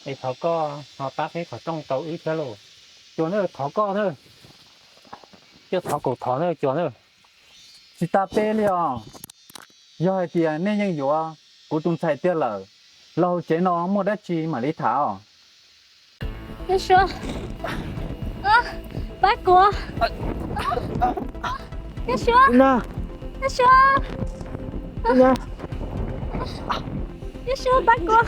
Es thov koj ho pab peb qhov rooj rau wb thiab lauj. Cua na, thov koj na, cua, thov kuv thov na, cua na. Tsis tas peb li os. Yog hais tias nej yeej yuav kuv tus ntxhais tiag lawm, los hauv tsev no muaj dab tsi mam li tham os. Yawm Suav, pab kuv. Yawm Suav, Yawm Suav, Yawm Suav, pab kuv.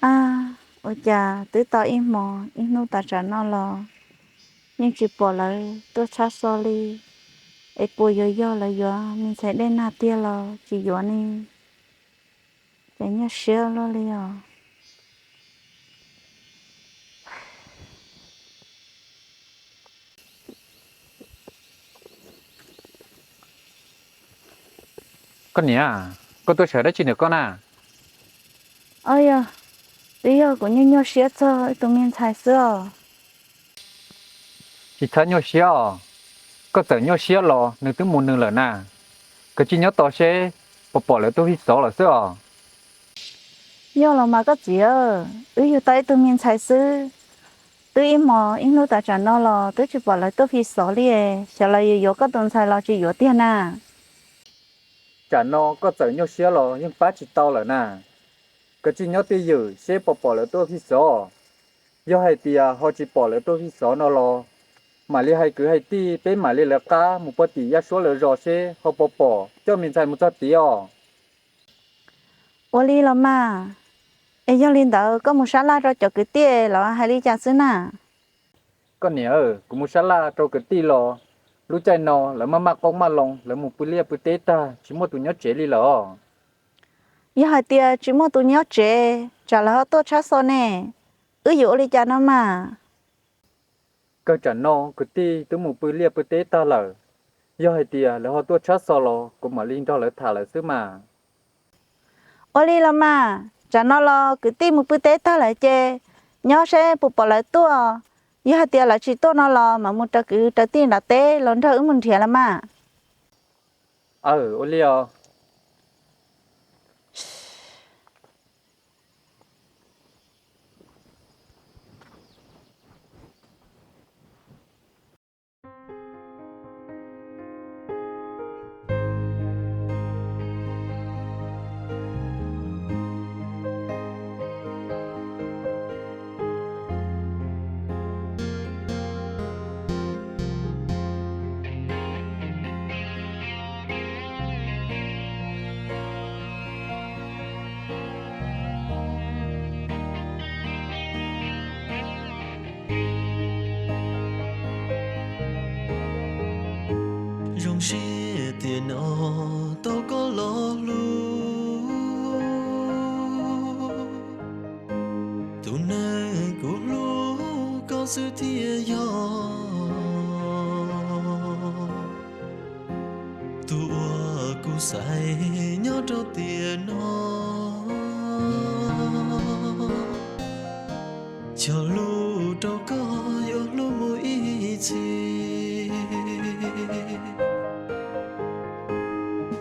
Ab, ua cas twb tau ib hmos ib hnub tas tsam no los yeej tsis pom lawv tuaj tshab xo li. Es puas yuav yog lawv yuav me ntxhais Dej Nag tiag los tsis yuav ne? Ces nyuaj siab luaj li os. Koj niam, koj tuaj sawv dab tsi ntawm koj na? Au yog, twb yog kuv nyuaj nyuaj siab txog ib tug me ntxhais xwb os. Tsis txhob nyuaj siab os, koj txawm nyuaj siab los nws twb mus nws lawm na. Koj cia li nyob tos seb puas pom lawv tuaj fij xov lawm xwb os. Yog los mas koj txiv, wb yug tau ib tug me ntxhais xwb, twb ib hmos ib hnub tas tsam no los twb tsis pom lawv tuaj fij xov li, xyov lawv yuav yuav koj tus ntxhais los tsis yuav tiag na. Tsam no koj txawm nyuaj siab los yeej pab tsis tau lawm na. Koj cia li nyob twj ywm seb puas pom lawv tuaj fij xov. Yog hais tias ho tsis pom lawv tuaj fij xov no los mam li hais kwv hais tij peb mam li lawv qab mus puag tim Yaj Suab lawv zos seb ho puas pom coj me ntxhais mus txog tid os. Ua li los mas, es yog li ntawd koj mus sab laj rau cov kwv tij los hais li cas xwb na? Koj niam, kuv mus sab laj rau kwv tij los, lub caij no lawv maj maj qoob maj loo, lawv mus pw liaj pw teb tag tsis muaj tus nyob tsev li lawm os. Yog hais tias tsis muaj tus nyob tsev, tsam lawv ho tuaj tshab xo ne, wb yuav ua li cas no mas? Kawg tsam no kwv tij twb mus pw liaj pw teb tag lawm, yog hais tias lawv ho tuaj tshab xo los kuv mam li nrog lawv tham lawm xwb mas. Ua li los mas, tsam no los kwv tij mus pw teb tag lawm ces nyob seb puas pom lawv tuaj. Yog hais tias lawv tsis tuaj no los mam mus raws kwv raws tij nram teb los nrog wb mus nrhiav los mas. Aw, ua li os. Zoo siab tias no tau koj los hlub, tus neeg kuv hlub koj xwb thiaj yog. Tus uas kuv xaiv nyob rau tiam no, cog lus rau koj yuav hlub mus ib txhis.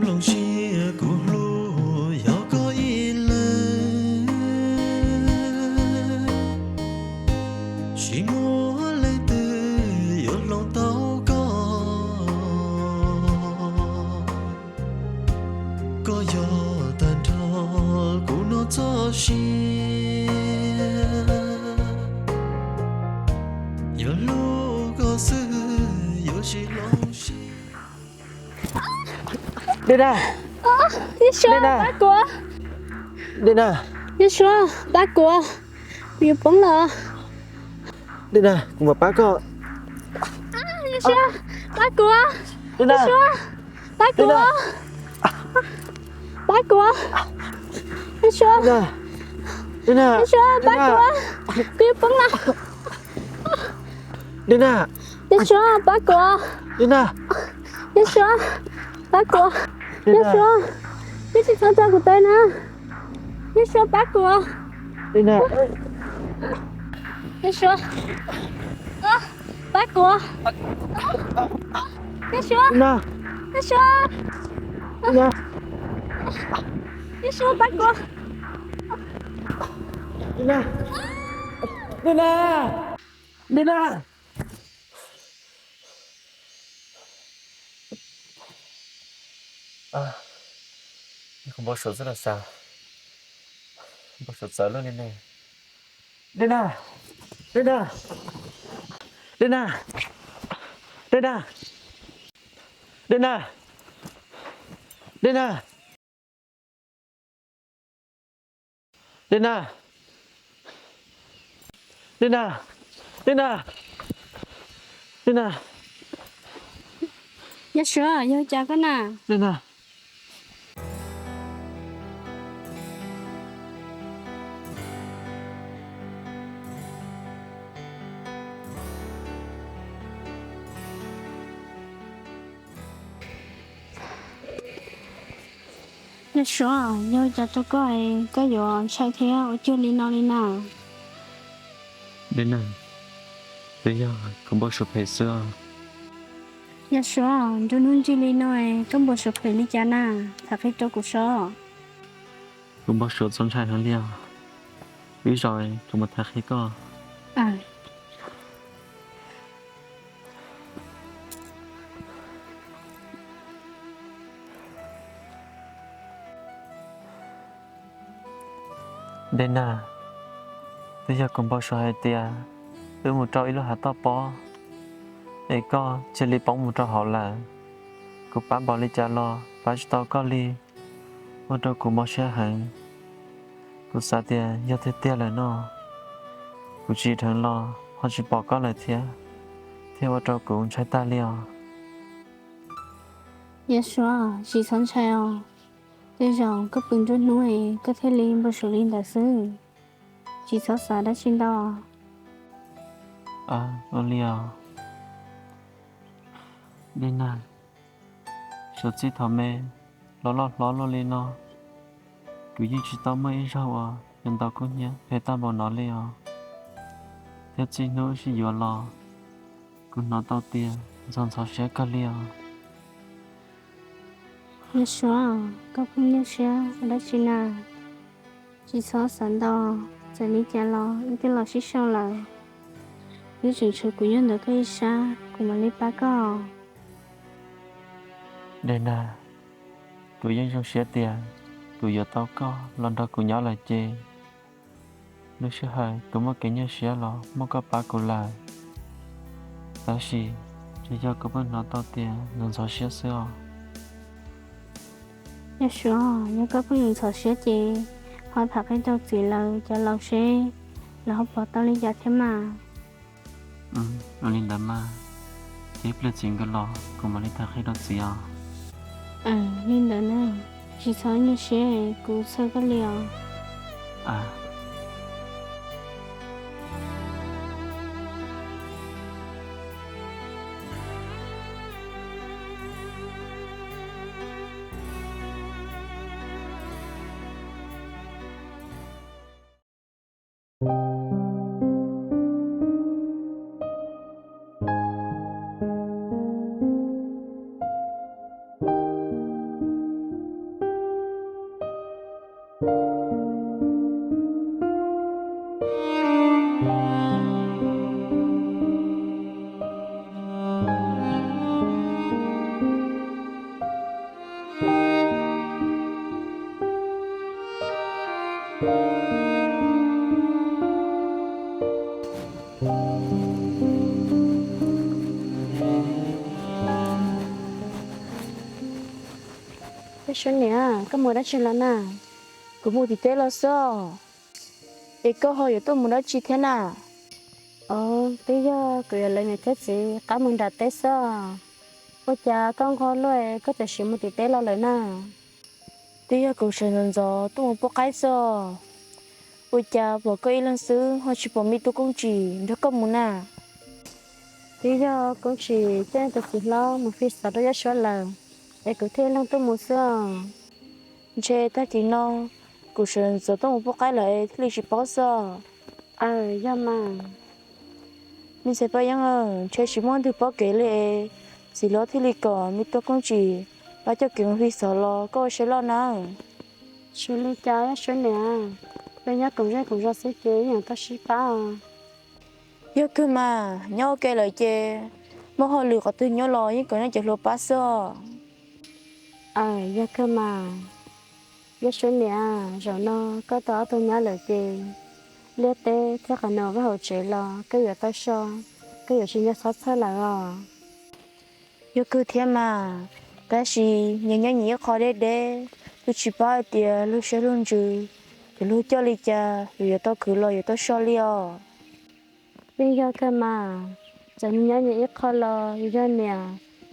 Nplooj siab kuv hlub yog koj ib leeg, tsis muaj leej twg yuav hloov tau koj. Koj yog tag nrho kuv no txoj sia, yog hlub koj xwb yuav tsis hloov siab. Dej Nag, Yawm Suav, pab kuv. Dej Nag, Yawm Suav, pab kuv, kuv yuav poob lawm. Dej Nag, kuv mam pab koj. Yawm Suav, pab kuv. Dej Nag, Yawm Suav, pab kuv. Pab kuv, Yawm Suav, Yawm Suav, pab kuv, kuv yuav poob lawm. Yawm Suav, pab kuv, Yawm Suav, pab kuv, Yawm Suav, koj tsis txhob tso kuv tawm na, Yawm Suav, pab kuv, Yawm Suav, pab kuv, Yawm Suav, Yawm Suav, Yawm Suav, pab kuv. Dej Nag, Dej Nag, Dej Nag. Kuv npau suav xwb los xav, npau suav txawv luaj li ne. Dej Nag, Dej Nag, Dej Nag, Dej Nag, Dej Nag, Dej Nag. Dej Nag, Dej Nag, Dej Nag, Dej Nag. Yawm Suav, yog cas koj na? Dej Nag. Yawm Suav, yog cas rau koj, koj yuav ntshai thiab ua cuag li no li na? Dej Nag, twb yog kuv npau suav phem xwb os. Yawm Suav, nruab hnub ntws li no, koj npau suav phem li cas na? Tham qhia rau kuv saib. Kuv npau suav txaus ntshai heev li os. Ib zaug kuv mam tham qhia koj. Dej Nag, twb yog kuv npau suav hais tias wb mus rau ib lub hav toj pob, es koj cia li poob mus rau hauv lawm. Kuv pab npaum li cas los pab tsis tau koj li, ua rau kuv mob siab heev. Kuv xav tias yog tiag tiag lawm no, kuv tsim dheev los ho tsis pom koj lawm thiab, thiaj ua rau kuv ntshai tag li os. Yawm Suav, tsis txhob ntshai os. Tej zaum koj pw nruab hnub es koj thiaj li npau suav li ntawd xwb. Tsis txhob xav dab tsi ntau. Ua li os. Dej Nag, suav txij thaum me los loj hlob luaj li no, kuv yeej tsis tau muaj ib zaug uas yuav ntaus kub hnyiab phem tag npaum no li os. Thiab txij hnub wb sib yuav los, kuv hnov tau tias ntxhov ntxhov siab kawg li os. Yawm Suav, koj pheej nyuaj siab ua dab tsi na? Tsis txhob xav ntau, txawm li cas los wb twb los sib sau lawm. Wb tseem tshuav kuv nyob ntawm koj ib sab, kuv mam li pab koj. Dej Nag, kuv yeej zoo siab tias kuv yuav tau koj los nrog kuv nyob lawm ces, lub sij hawm kuv muaj kev nyuaj siab los muaj koj pab kuv lawm. Tab sis tsuas yog kuv pheej hnov tau tias ntxhov ntxhov siab xwb os. Yawm Suav, yog koj pheej ntxhov siab ces ho tham qhia rau txiv lawv cov laus seb lawv ho pom tau li cas thiab mas. Ua li ntawd mas, ces ib pliag txiv nkawd los kuv mam li tham qhia rau txiv os. Li ntawd na, tsis txhob nyuaj siab, kuv txhawj koj li os. Suab niam, koj mus dab tsi los na? Kuv mus tim teb los xwb. Es koj ho yuav tuaj mus dab tsi thiab na? Os, twb yog kuv yuav lawv niam thiab txiv qab mus nram teb xwb. Ua cas koj nquag luaj, koj tam sim mus tim teb los lawm na? Twb yog kuv sawv ntxov ntxov tuaj mus pub qaib xwb. Ua cas pom koj ib leeg xwb ho tsis pom me tub Koob Tsim nrog koj mus na? Twb yog Koob Tsim coj tus txiv hlob mus fi xov rau Yaj Suab lawm, es kuv thiaj ib leeg tuaj mus xwb os. Ntshe tag kis no kuv sawv ntxov tuaj mus pub qaib lawm es thiaj li tsis paub xwb os. Aw, yog mas. Me ntxhais Paj Yeeb, ntshe tsis muaj leej twg paub kev li es txiv hlob thiaj li kom me tub Koob Tsim pab coj kev mus fi xov los koj ua siab loj nawb. Tsis li cas Yaj Suab niam, peb nyob koom zej koom zos xwb ces yeej yuav tau sib pab os. Yog kawg mas, nyob ua ke lawm ces muaj hauj lwm qhov twg nyob los yeej kom nyob cov hluas pab xwb os. Aw, yog kawg mas. Yaj Suab niam, zaum no koj tau ob tug nyab lawm ces liaj teb thiab qhov no vaj hauv tsev los koj yuav tau so, koj yuav tsis nco txhob txhawj lawm os. Yog kawg thiab mas, tab sis nyias nyob nyias ib qho deb deb, twb tsis paub hais tias luag siab luag ntsws, ces luag coj li cas yuav yuav tau khwv los yuav tau so li os. Yeej yog kawg mas, txawm nyias nyob nyias ib qho los yus yog niam,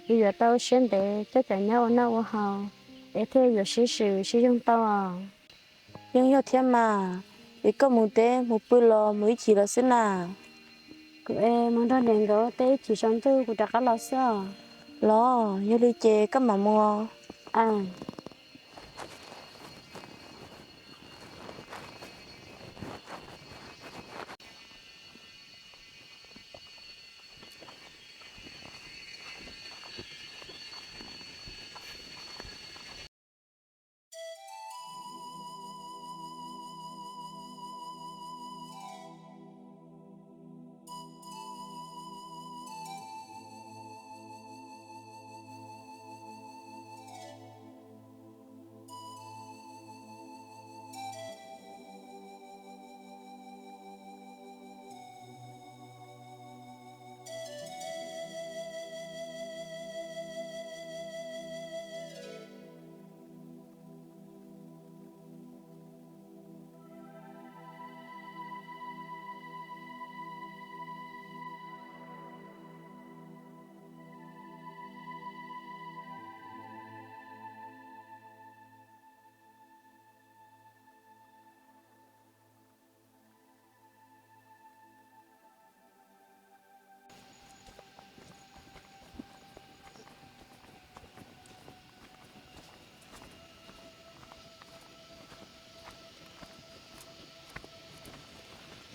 yus yuav tau siab ntev coj cov nyab ua noj ua haus, es thiaj yuav sib swm sib yoog tau os. Yeej yog thiab mas, es koj mus teb mus pw los mus ib chim los xwb na? Kuv es mus nrog niam nkawd teb ib chim tsaus ntuj kuv rov qab los xwb os. Los yog li ces koj mam mus.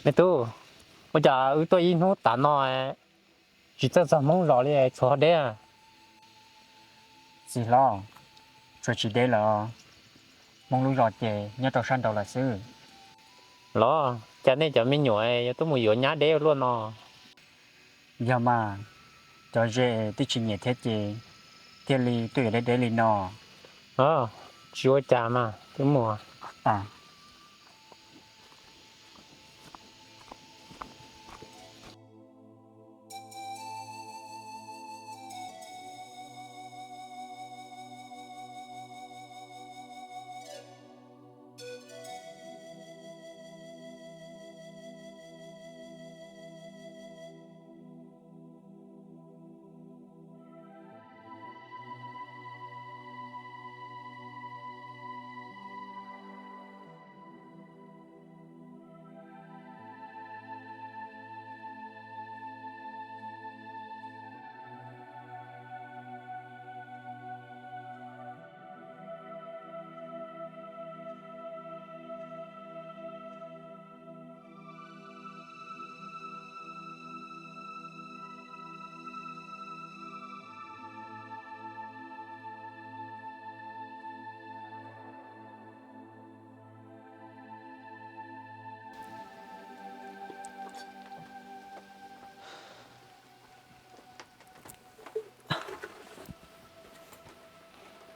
Me tub, ua cas wb tuaj ib hnub tas no tsis txawj txog Hmoob zos li, txhuav deb? Txiv hlob, tsuas tsis deb lawm. Hmoob lub zos ces nyob rau sab nraud lawm xwb. Los cas nej cov me nyuam yuav tuaj mus yuav nyab deb ua luaj no? Yog mas, cov ze twb tsis nyiam thiab ces thiaj li tuaj yuav deb deb li no. Tsis ua cas mas, twb mus.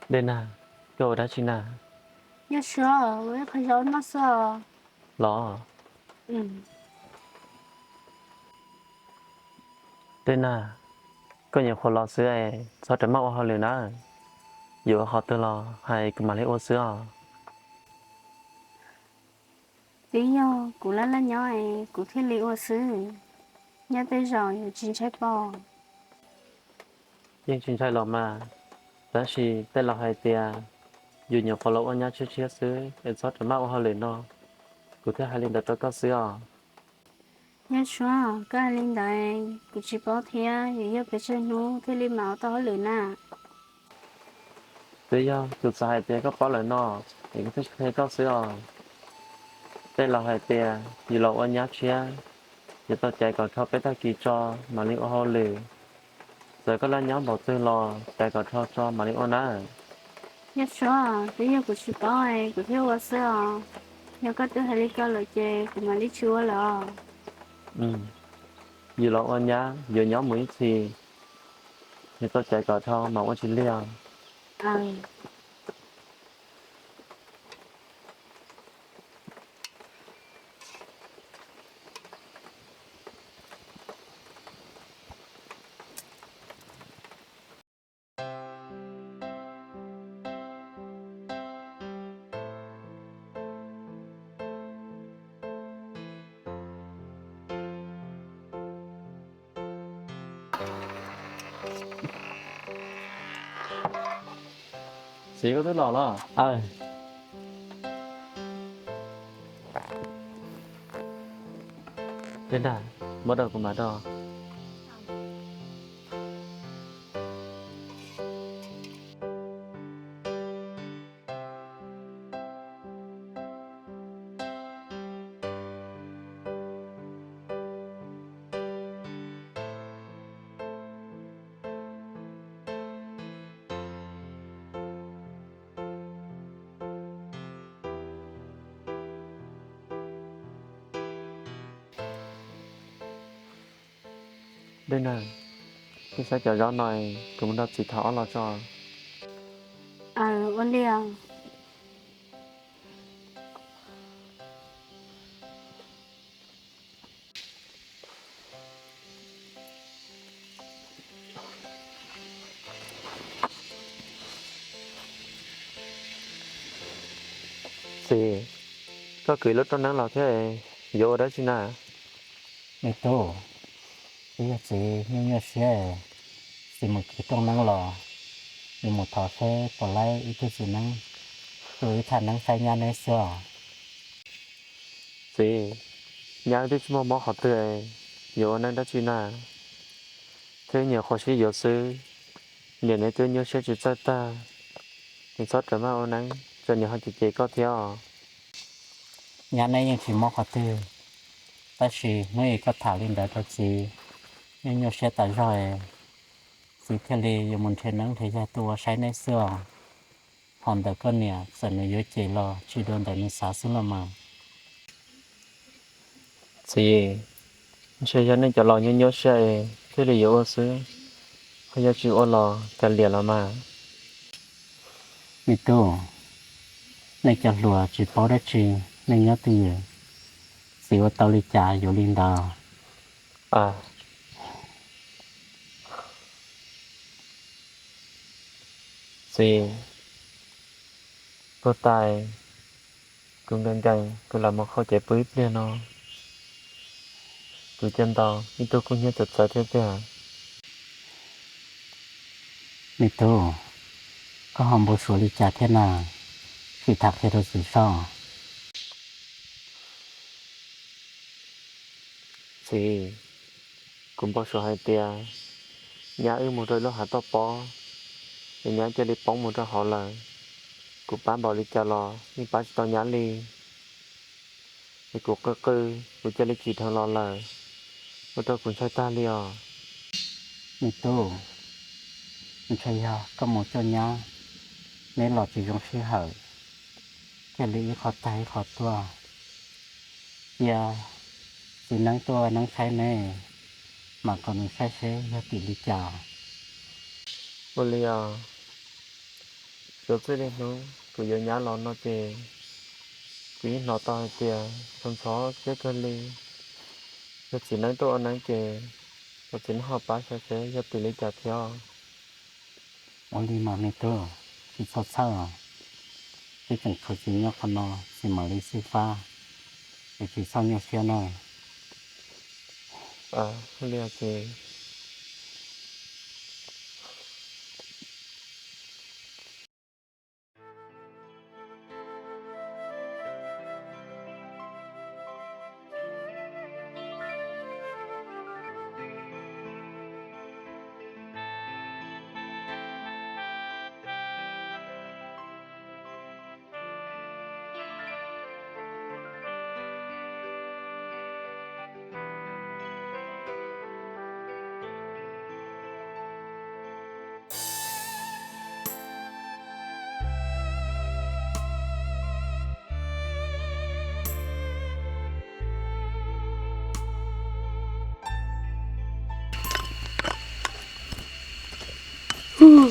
Dej Nag, koj ua dab tsi na? Yog suav, ua ib qho zaub noj xwb os. Los, Dej Nag, koj nyuam qhuav los xwb es txhob rawm maj ua hauj lwm na. Yuav ua qhov twg los hais kuv mam li ua xwb os. Twb yog kuv laj laj nyob es kuv thiaj li ua xwb, nyob tej zaum yuav tsis ntshai pom. Yeej tsis ntshai los mas, tab sis tej laus hais tias yus nyuam qhuav los ua nyab tshiab tshiab xwb es txhob rawm maj ua hauj lwm no. Kuv thiaj hais li ntawd rau koj xwb os. Yog Suav, koj hais li ntawd kuv tsis paub thiab, yuav yog pes tsawg hnub thiaj li mam ua tau hauj lwm na? Twb yog kuv xav hais tias koj paub lawm no, es kuv thiaj qhia koj xwb os. Tej laus hais tias yus los ua nyab tshiab, yuav tau caiv kom rho peb tag kis tso mam li ua hauj lwm. Txawm koj laj nyob npaum twg los caiv kom rho tso mam li ua nawb. Yog Suav, twb yog kuv tsis paub es kuv thiaj ua xwb os. Yog koj twb hais li ko lawm ces kuv mam li tsis ua lawm os. Yus los ua nyab yuav nyob mus ib txhis, yuav tau caiv kom rho mam ua tsis lig os. Txiv, koj twb los los? Dej nag, muab rau kuv mam rau. Dej nag, koj saib cov zaub no, kuv mus nrog txiv thau ob los tso. Aws, ua li os. Txiv, koj kwv lub rooj neeb los thiab, yuav ua dab tsi na? Me tub, twb yog txiv nyuaj nyuaj siab, txiv mus kwv rooj neeb los, yuav mus thov seb puas laib ib tug txiv neeb, tu ib thaj neeb saib nyab neb xwb os. Txiv, nyab wb twb tsis muaj mob qhov twg, yuav ua neeb dab tsi na? Thiab nyuam qhuav sib yuav xwb, niam neb twb nyuaj siab tsis txawj tag, neb txhob rawm maj ua neeb, tsam nws ho cem cem koj thiab os. Nyab neb yeej tsis mob qhov twg, tab sis hnub ib koj tham li ntawd rau txiv, nyuaj nyuaj siab tas zog, txiv thiaj li yuav mus nrhiav neeb nrhiav yaig tuaj ua saib neb xwb os. Ho ntawm koj niam, txawm nws yuav cem los tsis dua ntawm nws xav xwb los mas. Txiv, ntshe yog nej cov laus nyuaj nyuaj siab es thiaj li yuav ua xwb, ho yog tsis ua los cas liam los mas. Me tub, nej cov hluas tsis paub dab tsi, nej nyob twj ywm, txiv ua tau li cas yuav li ntawd. Txiv, puag ta kuv nkees nkees kuv lam mus qhau cev pw ib pliag no, kuv cia ntaus ib tug kub hnyiab txawv txawv thiab tiag. Me tub, koj ho npau suav li cas thiab na? Sim tham qhia rau txiv saib. Txiv, kuv npau suav hais tias nyab wb mus rau lub hav toj pob, es nyab cia li poob mus rau hauv lawm. Kuv pab npaum li cas los yeej pab tsis tau nyab li. Es kuv qw qw, kuv cia li chim dhau los lawm, ua rau kuv ntshai tag li os. Me tub, ntshe yog koj mus coj nyab, neb los tsis zoo sij hawm, thiaj li ib qho tag ib qho tuaj. Cia txiv neeb tuaj neeb saib neb, mam kom nws saib seb yog tim li cas. Ua li os, suav txij li hnub kuv yuav nyab los no ces kuv yeej hnov tau hais tias ntxhov ntxhov siab kawg li. Yog txiv neeb tuaj ua neeb ces kom txiv neeb ho pab saib seb yog tim li cas thiab. Ua li mas me tub, tsis txhob txhawj, twb tseem tshuav txiv nyob qhov no, txiv mam li xwb fab, es tsis txhob nyuaj siab na. Li os txiv.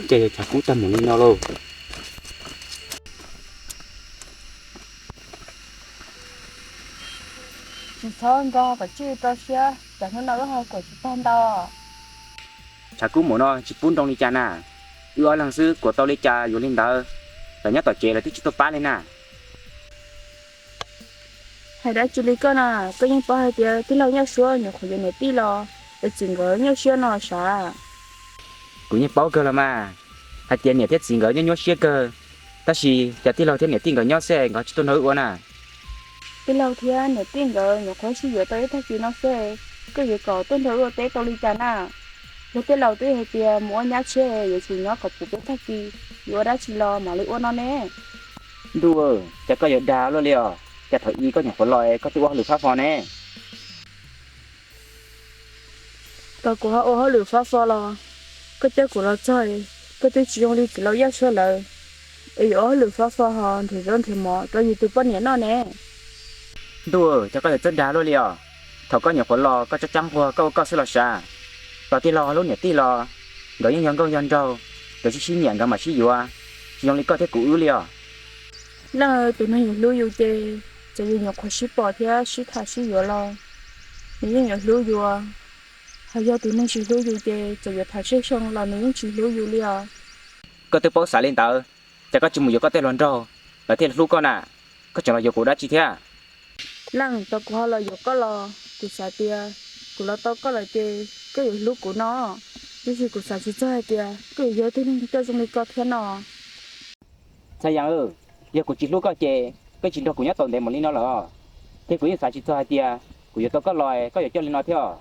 Ces yog Tshav Kub tag mus li no lauj. Tsis txhob nco kom tsij rau siab, tsam hnub no wb ho kuam tsis tag ntau. Tshav Kub mus no tsis pub nroo li cas na. Wb ob leeg xwb kuam tau li cas yuav li ntawd, lawv nyob tom tsev lawv twb tsis tuaj pab li na. Hais dab tsi li koj na, koj yeej paub hais tias tij laug Nyaj Suab nyuam qhuav yuav niam tij los, es txwm nkawd nyuaj siab no sav. Kuv yeej paub kawg los mas, hais tias niam thiab txiv nkawd nyuaj nyuaj siab kawg, tab sis cas tij laug thiab niam tij nkawd nyob xwb nkawd tsis tuaj nrog wb ua na. Tij laug thiab niam tij nkawd nyuam qhuav sib yuav tau ib tag kis no xwb, koj yuav kom tuaj nrog wb ua teb tau li cas na? Yog tij laug twb hais tias mus ua nyab tsheb yuav tsum nyob kom puv peb tag kis, yuav ua dab tsi los mam li ua no ne. Ntuj, cas koj yuav dag luaj li os, cas thaum ub koj nyuam qhuav los koj twb ua hauj lwm fab fo ne? Tau kuv ho ua hauj lwm fab fo los, koj coj kuv los txog, koj twb tsis zoo li txiv laus Yaj Suab lawv, es yuav ua hauj lwm fab fo ho nrhiav zaub nrhiav mov rau yus tus poj niam noj ne. Ntuj, cas koj yuav txawj dag luaj li os, thaum koj nyuam qhuav los koj tsob tsab nquag koj ua koj xwb los sav. Los tij laug ho hlub niam tij los, nkawd yeej yog nkauj yog nraug, nkawd sib sib nyiam nkawd mam sib yuav, tsis zoo li koj thiab kuv wb li os. Leej, tus neeg yuav hlub yus ces txawm yus nyuam qhuav sib pom thiab sib tham sib yuav los nws yeej yuav hlub yus, ho yog tus neeg tsis hlub yus ces txawm yuav tham tsheej xyoo los nws yeej tsis hlub yus li os. Koj twb paub xav li ntawd, cas koj tsis mus yuav koj tej hluas nraug, lawv thiaj li hlub koj na, koj tseem los yuav kuv dab tsi thiab? Leej, tau kuv ho los yuav koj los kuv xav tias kuv los tau koj lawm ces koj yuav hlub kuv no, tiam sis kuv xav tsis txog hais tias koj yuav yog ib tug neeg coj zoo li koj thiab no. Ntxhais Yas, yog kuv tsis hlub koj ces koj tsis nrog kuv nyob tau ntev mus li no lawm, ces kuv yeej xav tsis txog hais tias kuv yuav tau koj los koj yuav coj li no thiab.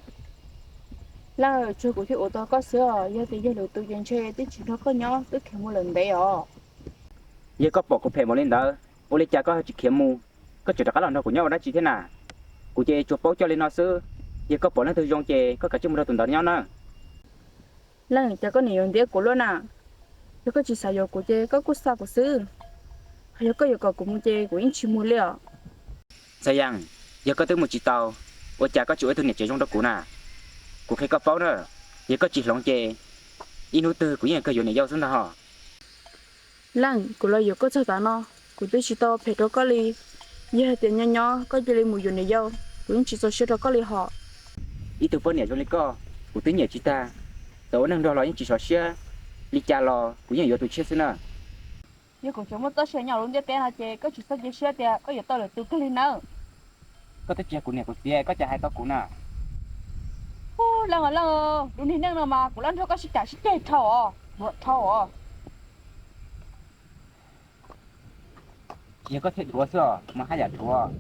Leej, tsuas kuv thiaj ua tau koj xwb os, yog tias yog lwm tus ces ntshe twb tsis nrog koj nyob twb khiav mus lawm ntev os. Yog koj pom kuv phem mus li ntawd, ua li cas koj ho tsis khiav mus, koj tseem rov qab los nrog kuv nyob ua dab tsi thiab na? Kuv ces tsuas paub coj li no xwb, yog koj pom leej twg zoo ces koj kav tsij mus nrog tus ntawd nyob na. Leej, cas koj niam yuav ntiab kuv luaj na? Yog koj tsis xav yuav kuv ces koj kuj xa kuv xwb, ho yog koj yuav kom kuv mus ces kuv yeej tsis mus li os. Ntxhais Yas, yog koj twb mus tsis tau, ua cas koj tsis ua ib tug niam tsev zoo rau kuv na? Kuv qhia koj paub na, yog koj tsis hloov ces ib hnub twg kuv yeej kawg yuav niam yau xwb ntag hos. Leej, kuv los yuav koj txog tav no, kuv twb tsis tau phem rau koj li. Yog hais tias nyob nyob koj cia li mus yuav niam yau, kuv yeej tsis txaus siab rau koj li hos. Ib tug poj niam zoo li koj, kuv twb nyiam tsis tag, txawm ua neeg nrog los yeej tsis sov siab, li cas los kuv yeej yuav tus tshiab xwb na. Yog kuv tseem muaj txoj sia nyob lub ntiaj teb no ces koj tsis txhob cia siab tias koj yuav tau lwm tus kiag li nawb. Koj twb tsis yog kuv niam kuv txiv koj cas hais tau kuv na? Ub, Leej, Leej, lub niag neej no mas kuv loj nrog koj sib cav sib ceg dhau os, luam dhau os. Tsis yog koj thiaj dhuav xwb os, mas haj yam dhuav.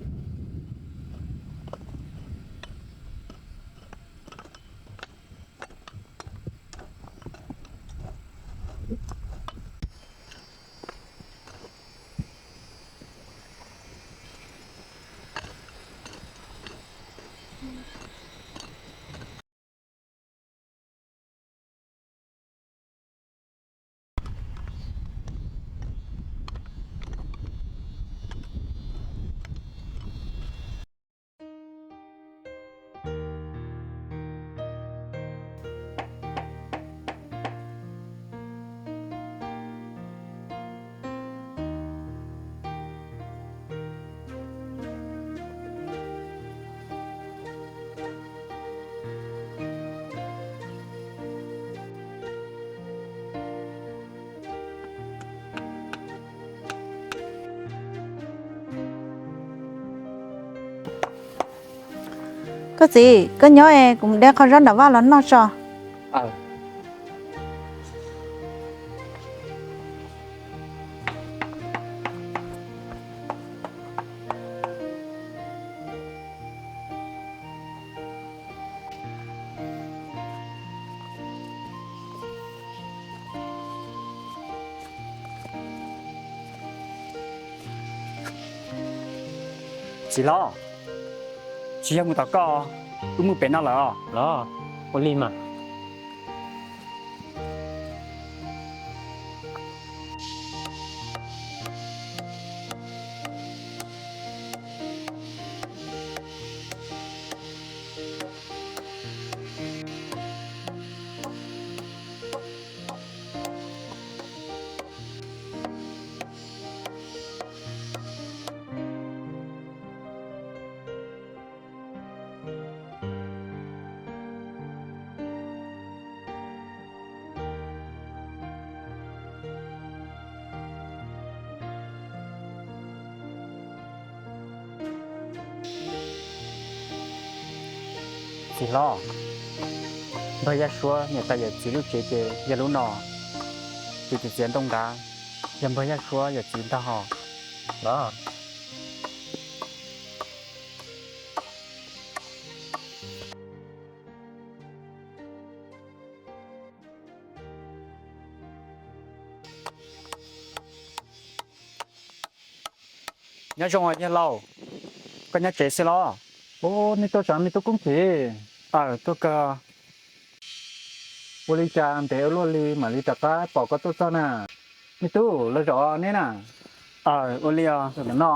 Koj txiv, koj nyob es kuv de qho zaub nram vaj los noj tso. Txiv hlob, tsis yog mus tom koj, wb mus pem no lawm os. Los, ua li mas. Txiv hlob, npawg Yaj Suab niam tais yawm txiv lub tsev ces yog lub no, ces txiv txiav ntoo nrad, yog npawg Yaj Suab yawm txiv ntag hos. Nyob zoo yawg laus, koj nyob tsev xwb los? Ub, nej tuaj tsev me tub Koob Thim? Aw, tuaj kawg. Ua li cas ntev ua luaj li mam li rov qab pom koj tuaj txog na? Me tub, los zaum neb na. Aw, ua li os. Los no.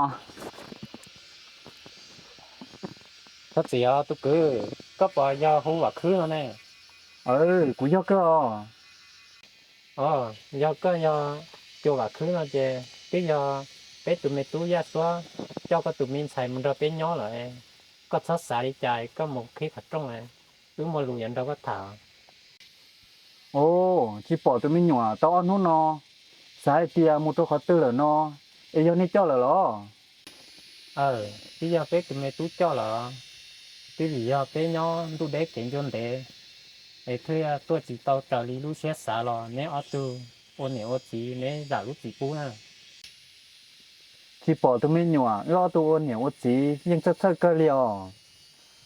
Thov txim os tub kwv, koj puas yog hu Vam Khwb no ne? Aw, kuv yog kawg os. Os, yog koj yog tus Vam Khwb no ces twb yog peb tus me tub Yaj Suab coj koj tus me ntxhais mus nrog peb nyob lawm. Koj txhob xav li cas, koj mus qhib qhov rooj, wb muaj lus yuav nrog koj tham. Os, tsis pom tus me nyuam tau ob hnub no, xav hais tias mus rau qhov twg lawm no, es yog nej coj lawm los? Aw, twb yog peb tus me tub coj lawm. Twb vim yog peb nyob ntuj deb kev ncua ntev, es thiaj tuaj tsis tau raws li lub siab xav los neb ob tug ua niam ua txiv neb zam lub txim pub na. Tsis pom tus me nyuam wb ob tug ua niam ua txiv yeej txhawj txhawj kawg li os.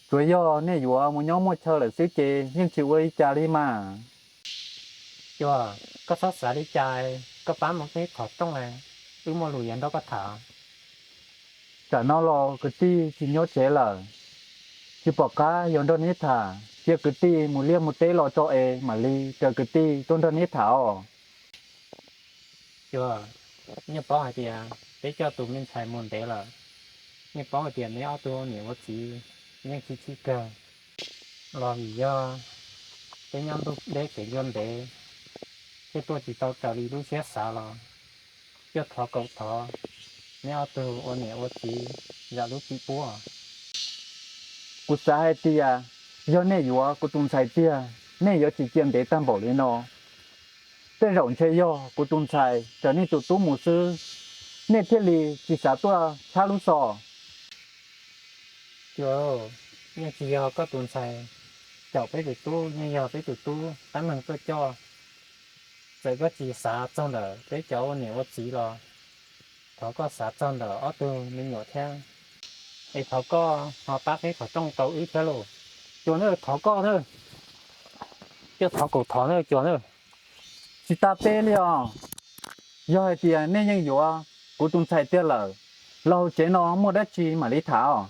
Tsuas yog nej yuav mus nyob muaj chaw lawm xwb ces yeej tsis ua li cas li mas. Cuag, koj txhob xav li cas, koj pab mus qhib qhov rooj, wb muaj lus yuav nrog koj tham. Tam no los kwv tij tsis nyob tsev lawm, tsis pom qab yuav nrog neb tham, cia kwv tij mus liaj mus teb los tso es mam li raws kwv tij tuaj nrog neb tham os. Cuag, yeej paub hais tias peb coj tus me ntxhais mus ntev lawm, yeej paub hais tias neb ob tug niam ua txiv yeej chim chim kawg, los vim yog peb nyob ntuj deb kev ncua ntev, thiaj tuaj tsis tau raws li lub siab xav los, thiaj thov kaum thov neb ob tug ua niam ua txiv zam lub txim pub. Kuv xav hais tias yog nej yuav kuv tus ntxhais tiag, nej yuav tsis cia ntev tag npaum li no. Tej zaum ntshe yog kuv tus ntxhais raws nej tus tub mus xwb, nej thiaj li tsis xav tuaj tshab lub xov. Cuag, yeej tsis yog koj tus ntxhais caum peb tus tub, yeej yog peb tus tub tab meeg tuaj coj. Txawm koj tsis xav txog ntawm peb cov ua niam ua txiv los thov koj xav txog ntawm ob tug me nyuam thiab, es thov koj ho pab qhib qhov rooj rau wb thiab lauj. Cuag na, thov koj na, thiaj thov kaum thov na Cuag na. Tsis tas peb li os. Yog hais tias nej yeej yuav kuv tus ntxhais tiag lawm, los hauv tsev no muaj dab tsi mam li tham os.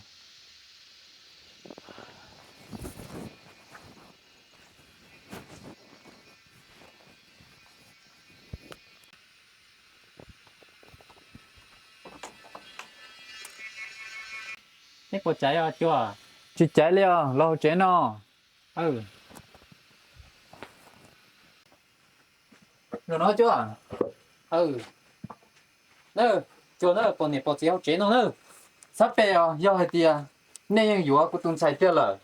Neb puas caiv os Cuag? Tsis caiv li os, los hauv tsev no. Zaum no Cuag. Na, Cuag na, pom niam pom txiv hauv tsev no na. Txhob pe os, yog hais tias nej yeej yuav kuv tus ntxhais tiag lawm,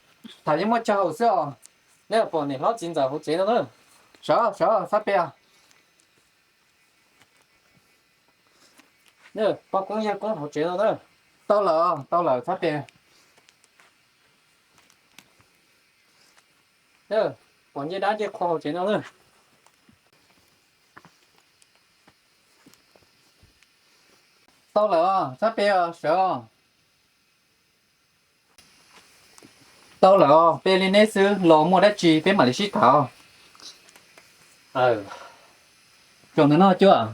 tham yeej muaj chaw haus xwb os. Neb pom niam hlob txiv ntxawm hauv tsev no na. Sawv, sawv, txhob pe os. Pog koob yawg koob hauv tsev no na. Tau lawm, tau lawm, txhob pe. Pom ncej dab ncej qhua hauv tsev no na. Tau lawm os, txhob pe os, sawv os. Tau lawm os, pe li neb xwb, los muaj dab tsi peb mam li sib tham. Zaum ntawm no Cuag.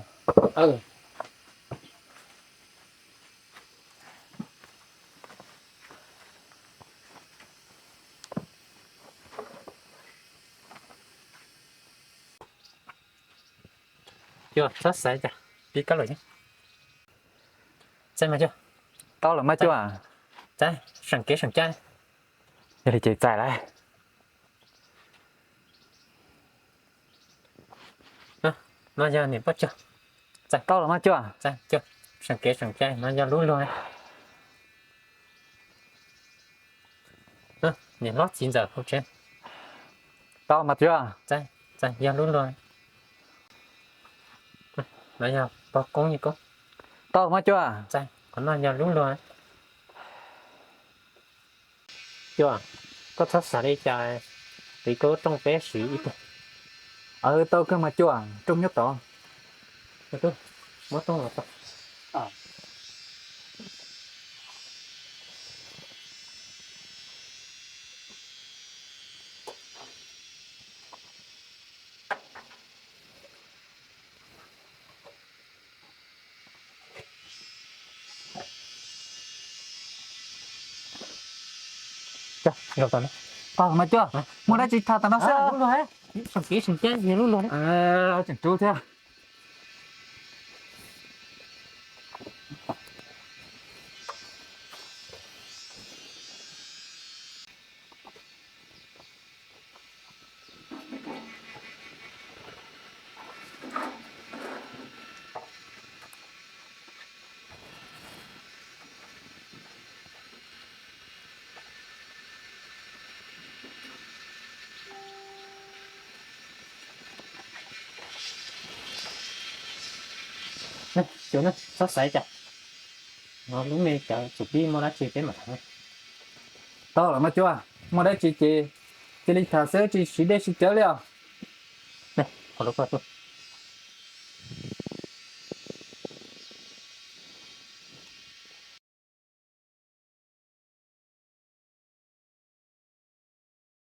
Cuag, txhob xav cas, pib kab lawm. Txaij mas Cuag. Tau lawm mas Cuag. Txaij, seem kev seem cai. Yog li ces txaij lawm. No yog niam Paj Cuag. Tau lawm mas Cuag. Seem kev seem cai, no yog lub luag. Niam hlob txiv ntxawm hauv tsev. Tau mas Cuag. Yog lub luag. No yog pog koob yawg koob. Tau mas Cuag. Qhov no yog lub luag. Cuag, Koj txhob xav li cas, tiv koj rooj peb siv ib tug. Tau kawg mas Cua, rooj nyob tod. Muab rooj los tau. Mas Cua, muaj dab tsi tham tam no xwb. Tseem rub thiab. Txhob xaiv cas, lub me cov tsum pib muaj dab tsi peb mam tham. Tau lawm mas Cua, muaj dab tsi ces cia li tham xwb, tsis siv dej siv cawv li os.